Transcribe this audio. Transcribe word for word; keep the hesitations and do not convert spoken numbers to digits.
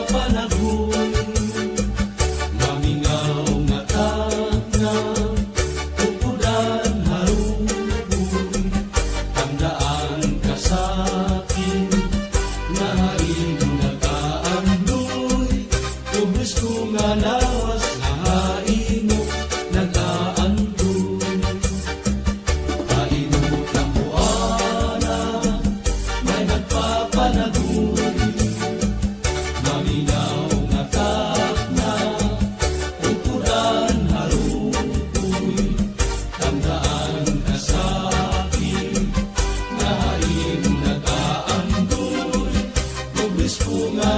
Panagoy, mamingaw nga takna, upudan ha rugoy, tandaan ka sa akin, nga ha imo nag-aandoy, tubis ko nga lawas nga ha imo nag-aandoy. Kainot ang buana, may nagpapanagoy. Maminaw nga takna, upudan ha rugoy. Tandaan ka sa akin, nga ha imo nag-aandoy. Tubis ko nga